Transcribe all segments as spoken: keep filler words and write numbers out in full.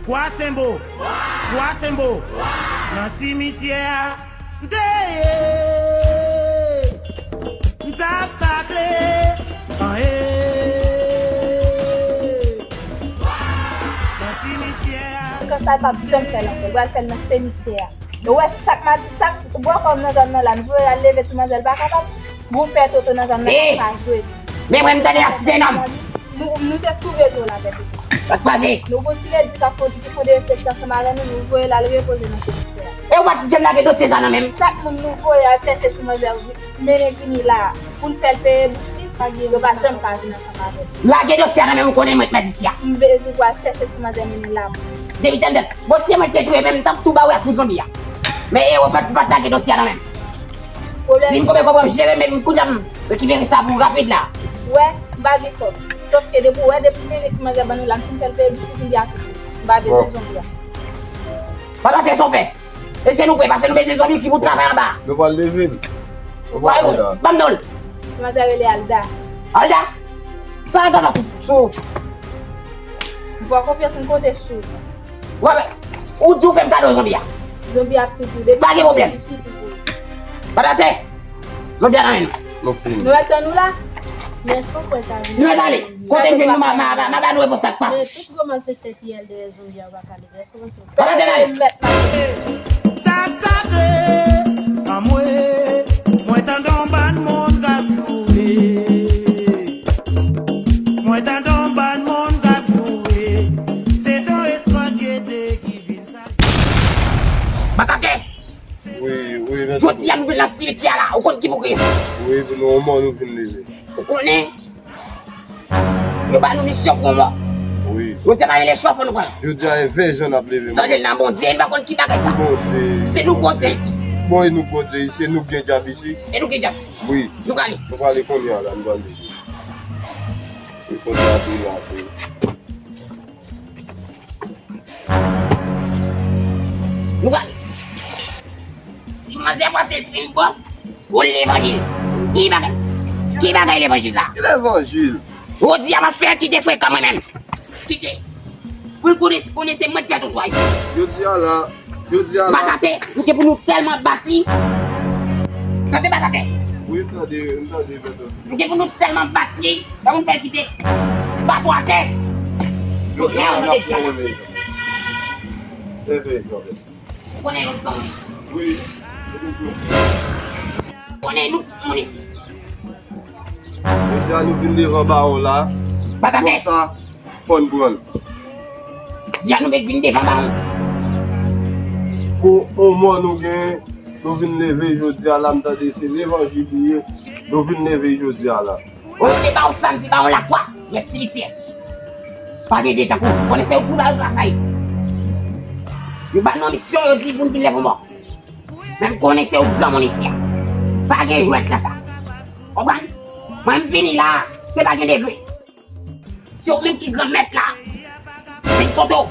Kwa Senbo, Kwa Senbo, nan simityè a, m te ye, m t ap sakle, an e, nan simityè a. Kan sa l p ap janm fè l ankò, l pral fè l nan simityè a. Ou wè, chak madi, chak bòkò m nan zòn nan la, m voye al leve ti manzè, l pa kapab. Gon pè Toto nan zòn nan k ap jwe. Men mwen, m tande l ap site non m. Nou, nou te twouve nou la, pè Toto. Sa k pase? Nou gon ti ledi k ap fè yon ti pifon de refleksyon ansanm avè nou, nou voye l al repoze nan simityè a. E ou pa t janm lage dosye sa nan men m? Chak moun nou voye al chèche ti manzè, mennen vini la a, pou n fè l peye bouch li, yo pa janm ka vin ansanm avè l. Lage dosye a nan men m, ou konnen mwen k mèt isi a. M bezwen pou al chèche ti manzè mennen la a. Depi tèl dèt, bon, si se mwen ki te touye, men m t ap tou ba w ak tout zonbi a. Men e ou pa t, pa t lage dosye a nan men m. Di m konbyen kòb w ap jere, men kounye a m rekipere sa pou w rapid la. Ou wè, m pa gen kòb. Sòf ke depi w wè, depi w mennen ti manzè ban nou la, m fin fè l peye bouch li, li a fini. M pa bezwen zonbi a. Pandan ke sa w fè, e se nou vre, paske nou bezwen zonbi ki pou travay anba. Nou pral leve l. Nou pral leve l. Ban m non l. Ti manzè rele Alda. Alda? Sa Alda fè sou, sou? M fè w konfyans, m konte sou ou. Wè, men, ou di w fè m kado zonbi a. Zonbi ap toujou depi. Pa gen pwoblèm. Bat atè. Zonbi a nan men nou. Nou fini. Nou ret tann ou la. Men èske w kwè sa vini? Nou ret ale. Kote m jwenn nou, ma, ma, ma, ma ba nou repons sa k pase. Men tout gwo manje tèt yèl dèyè zonbi a pa kale. Èske w panse w... Bat atè, n ale. Mèt mache. Tap sakle, anmwe, mwen tande yon bann moun k ap joure. Mwen tande yon bann moun k ap joure. Se ton eskòt gede ki vin sa. Bat atè! Wi, wi, men... Jodi a nou vin nan simityè a la. Ou konn ki pou gen? Wi, pou nou, yon mò nou vin leve. Ou konnen? Yo ba nou misyon pou yon mò. Wi. Jodi a pa gen lechwa, fò nou pran. Jodi a e venjan n ap leve mò. Tande nan Bondye, nou pa konn ki bagay sa. Bondye. Se nou Bondye isi. Bon, e nou Bondye isi, e nou gen dyab isi. E nou gen dyab. Wi. Nou prale. Nou prale kounye a la, nou prale. E konsa tou la, tou. Nou prale. Ti manzè panse l fin bon pou levanjil. Ki bagay? Ki bagay levanjil sa? Ki levanjil? Jodi a m ap fè l kite frekan mwen menm. Kite. Pou l konnen, konnen se mwen k fè tout bagay. Jodi a la, jodi a la. Bat atè, nou gen pou nou tèlman bat li. Tande bat atè. Wi, m tande, m tande, m tande. Nou gen pou nou tèlman bat li. Ban m fè l kite. Bat atè. Jodi a la, n ap fè levanjil. Fè levanjil. Ou konnen nou tout moun isi. Wi. Ou konnen nou tout moun isi. Jodi a nou vin devan bawon la. Bat atè. Konsa, fò n pran l. Jodi a nou met vin devan bawon. Pou yon mò nou gen, nou vin leve jodi a la, m tande se levanjil li ye, nou vin leve jodi a la. Ou te ba w sa m di ba w lakwa, men simityè. Pa gen de tankou, konnen se ou ki ba yo plasay. Yo ba nou misyon, yo di pou n vin leve mò. Men m konnen se ou ki granmoun isi a. Pa gen jwèt nan sa. Konprann? Mwen m vini la, se pa gen degre. Se ou menm ki granmèt la. Vin kote w.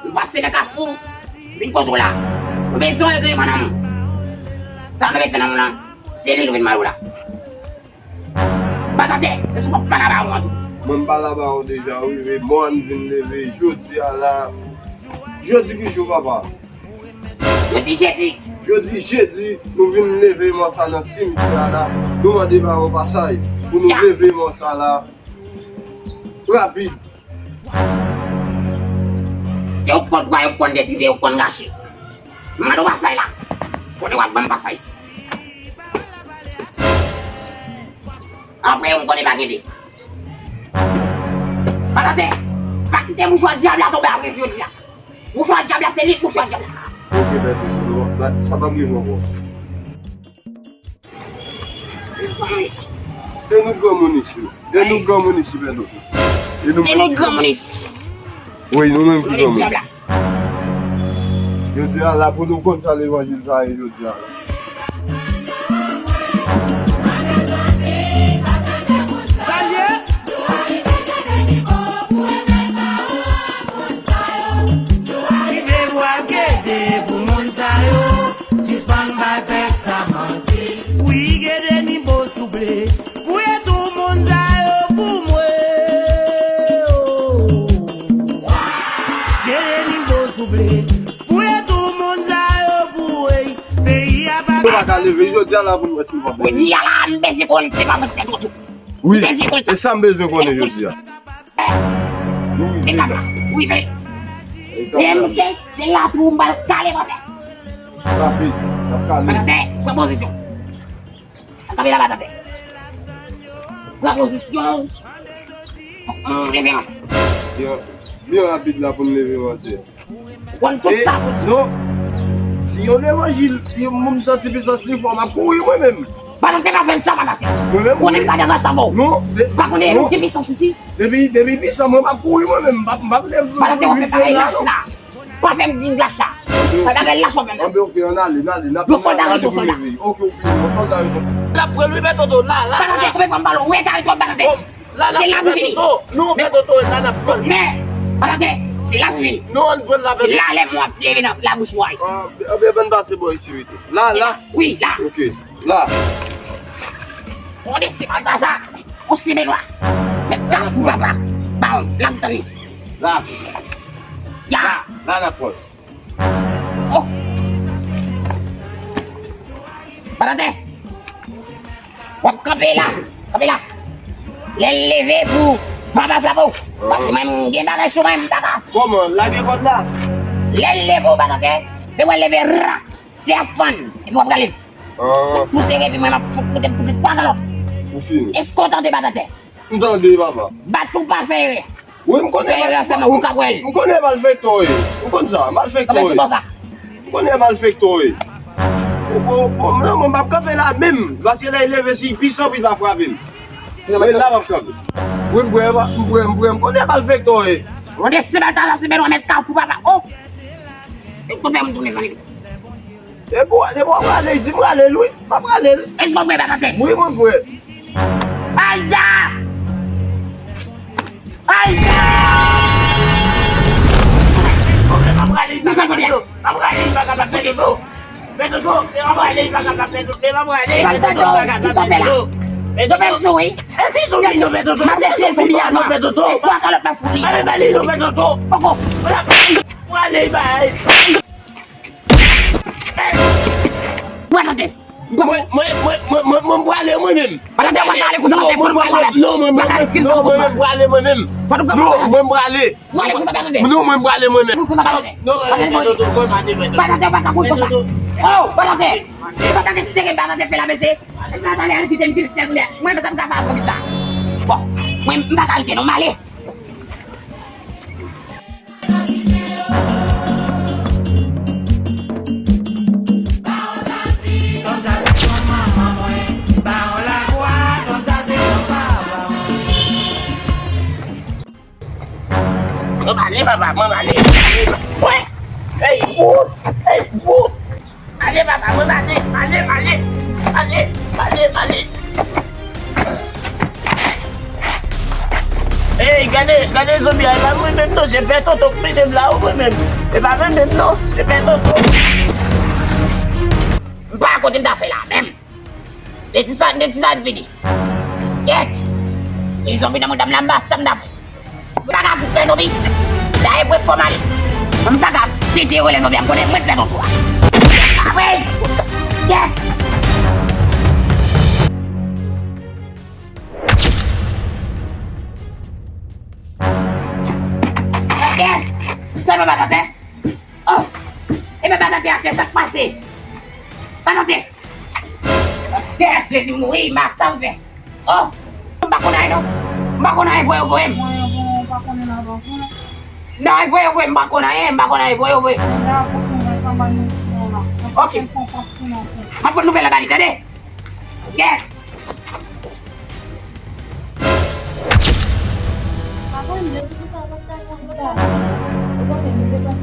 Nou pase nan kafou. Vin kote w la. Nou bezwen regleman nan moun. Sa nou bezwen nan moun lan, se li nou vin mande w la. Bat atè, èske w p ap pale a bawon an tou? Mwen m pale a bawon deja wi, men mò an vin leve jodi a la. Jodi ki jou papa? Jodi jedi. Jodi jedi, nou vin leve mò sa nan simityè a la. Nou mande bawon pasaj pou nou leve mò sa la. Rapid. Se ou k konn pran, ou k konn detwi, ou k konn rache. M mande w pasaj la. Kote w ap ban m pasaj? Anvre yo m konnen pa gen de. Bat atè, pa kite mouchwa dyab la tonbe apre jodi a. Mouchwa dyab la, se li k mouchwa dyab la. Ok, bèl, sa p ap rive ankò. E nou granmoun isi. E nou granmoun isi, bèl. E nou... Se nou granmoun isi. Wi, nou menm ki granmoun. Jodi a la, pou nou konn sa levanjil sa ye jodi a la. Sa l ye? Rive bwa gede pou moun sa yo. Sispann bay pèp sa manti. Wi, gede nivo souple. Fouye tout moun sa yo pou mwen. Oh. Ka leve jodi a la pou n wè si w ap leve. Jodi a la, m bezwen konnen se pa mwen ki fè tout. Wi, e sa m bezwen konnen jodi a. Wi, men. Lè m fè, se la pou m pral kale, monchè. Rapid, n ap kale. Pran pozisyon. Kanpe la, Batatè. Pran pozisyon. Leve. Byen, byen rapid la pou m leve, monchè. Konn tout sa pou non. Si yon levanjil, yon moun santi pisans li fò, m ap kouri mwen menm. Batatè pa fè m sa, Batatè. Mwen menm, konnen m pa nan rans avè w. Non, pa konnen yon ti pisans isi. Depi, depi pisan, mwen m ap kouri mwen menm. M p ap, m p ap leve. Batatè, w ap fè bagay lach la. Pa fè m di m lach la. Fè bagay lach w ap fè m la. Anben, oke, ann ale, n ale, n ap, n ap, n ap leve. Oke, oke, oke, n ap pran l wi, men Toto, la, la, la. Batatè, konbyen fwa m pale w, rete ale twòp, Batatè. La, la, se la pou vini. Non, men Toto, la, n ap pran. Men, Batatè, se la pou vini. Non, ann pran la, se la, lè mwen ap leve nan labouch mwen. Anben, ann pase bò isi, wi. La, la. Wi, la. Oke, la. On de se kanta sa. On se benwa. Men kafou papa. Bawon, la m tann li. La. Ya. La, la, n ap pran. Oh! Batatè! W ap kanpe la! Kanpe la! Lè l leve pou papa frape w! Paske mwen, m gen bagay sou mwen, m pa ka. Kòman? Lage kòd la! Lè l leve w, Batatè, se w leve rak! Tè ap fann! Epi w ap rale l! Ou ap pouse epi mwen, m ap fout kote m fout twa kalòt! Ou fini. Èske w tande, Batatè? M tande, papa. Bat pou w pa fè erè. Wi, m konnen. Fè erè sèlman, ou k ap wè l. M konnen malfektè w ye. M konn sa, malfektè w ye. M konnen malfektè w ye. Ou, ou, ou, non, mwen m p ap kanpe la menm. Paske lè l leve, si l pisan, pou l pa frape m. Mwen la m ap kanpe. Wi, m prè, m prè, m prè, m konnen malfektè w ye. Mwen de se bata la, se bèl w mèt kafou, papa. Oh! E kote m tounen, zanmi? Depi w, depi w ap rale, di m rale l wi. M ap rale l. Èske w prè, Batatè? Wi, mwen prè. Ayda! Ayda! M ap rale, m ap rale, m ap rale, m pa kapab pèdi non. Pèdi non, m ap rale, m pa kapab pèdi non, m ap rale, pèdi non, m pa kapab pèdi non. Pèdi non. E si zonbi yo, pèdi non, m ap retire zonbi a non, pèdi non. E twa kalòt m ap fout li. Pèdi non, pèdi non. Poko. M ap rale, bay. Pran tande. Mwen, mwen, mwen, mwen, mwen, mwen prale mwen menm. Pran tande, w pa ka ale konsa, non, mwen prale. Non, mwen, mwen, non, mwen, mwen prale mwen menm. Non, mwen prale. Ou ale konsa, pran tande. Non, mwen prale mwen menm. Ou konsa, pran tande. Non, pran tande, mwen prale mwen. Pran tande, w pa ka kouri konsa. Oh, pran tande. Pran tande, sere, pran tande, fè la, mesye. Pran tande, al kite m fil sèl koulè. Mwen, sa m ka fè a zonbi sa. Bon, mwen, m pa ka rete, non, m ale. Mwen ale, papa, mwen ale. Wè! Ey, wout! Ey, wout! Ale, papa, mwen ale, ale, ale, ale, ale, ale. Ey, gade, gade zonbi a, e pa mwen menm non, se Pè Toto k mete m la, wi, mwen menm. E pa mwen menm non, se Pè Toto. M pa kote m ta fè la, menm. Detispan, detispan vini. Kèt! Li zonbi nan mouda m la, m pa sa m ta fè. M pa ka fout fè zonbi. Dayè, pou fò m ale. M pa ka tete rele zonbi a, m konnen mwen fè bon kou a. Apre! Kèt! Kèt! Sèlman Batatè. Oh! Ebyen Batatè atè, sa k pase? Batatè! Kèt, Jezi mouri, m a sa m fè. Oh! M pa konn anyen non. M pa konn anyen, voye, voye m. Mwen, mwen, mwen pa konnen nan avan, non. Non, voye, voye, m pa konn anyen, m pa konn anyen, voye, voye. Mwen la, pou mwen, sa ba nou, non, la. Ok. Mwen pa konnen anyen. M ap pote nouvèl la ba li, tande? Kèt!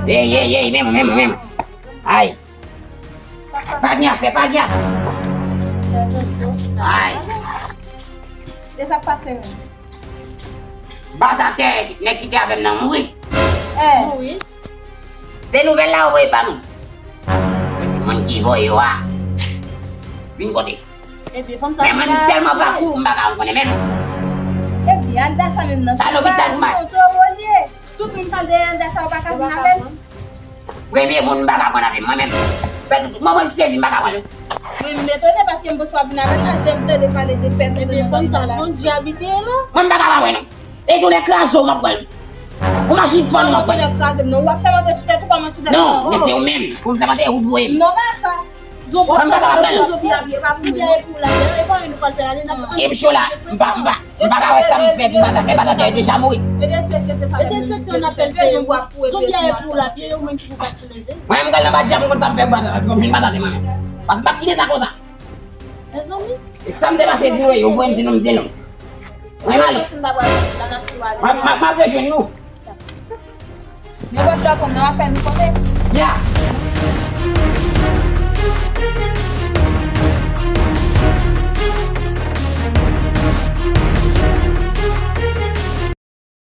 Ey, ey, ey, menm, menm, menm. Ay. Pa gen afè, pa gen afè. Ay. E sa k pase menm? Batatè, nèg ki te avè m nan mouri. Eh. Mouri? Se nouvèl la yo voye ba nou. Yo di moun ki voye yo a vin kote. Ebyen, fanm sa. Men mwen, m tèlman pa kou, m pa ka konnen menm. Ebyen, al da sa menm nan. Sa lopital pou mal. Tout moun k al dèyè Elda sa yo pa ka vin avè l. Premye moun m pa ka pran avè m, mwen menm. Pè Toto, mwen, mwen sezi, m pa ka pran l. Wi, m etone paske m panse w ap vin avè l, m ap janm tande pale de pèt. Ebyen, fanm sa, se yon djab li te ye la. Mwen m pa ka pa wè non. E tou lè kraze w m ap wè l. Ou machin fann m ap wè l. Kraze m non, w ap sèmante sou tèt ou kòman sou tèt ou. Non, men se ou menm. Pou m sèmante ou t voye m. Non, pa sa. Zonbi Mwen m pa ka pa wè l. Zonbi ap ye pa pou mwen. Pou la, e pa yon nou pral fè ale nan. E m cho la. M pa, m pa, m pa ka wè sa m fè pou batata. E batata yo deja mouri. E despekte se pa. E despekte yon apèl peye. Zonbi a ye pou la, pye yo menm ki pou pati leve. Mwen m pral nan batata, m konn sa m fè pou batata. Fò m vin batata mwen menm. Paske m p ap kite sa konsa. Mezanmi. E sa m te pase di yo, yo voye m di nou m di nou. Mwen m ale. Santi m ta pral la nan kou ale. M ap, m ap, m ap rejwenn nou. Nenpòt lè w konn nan afè nou konnen. Ye,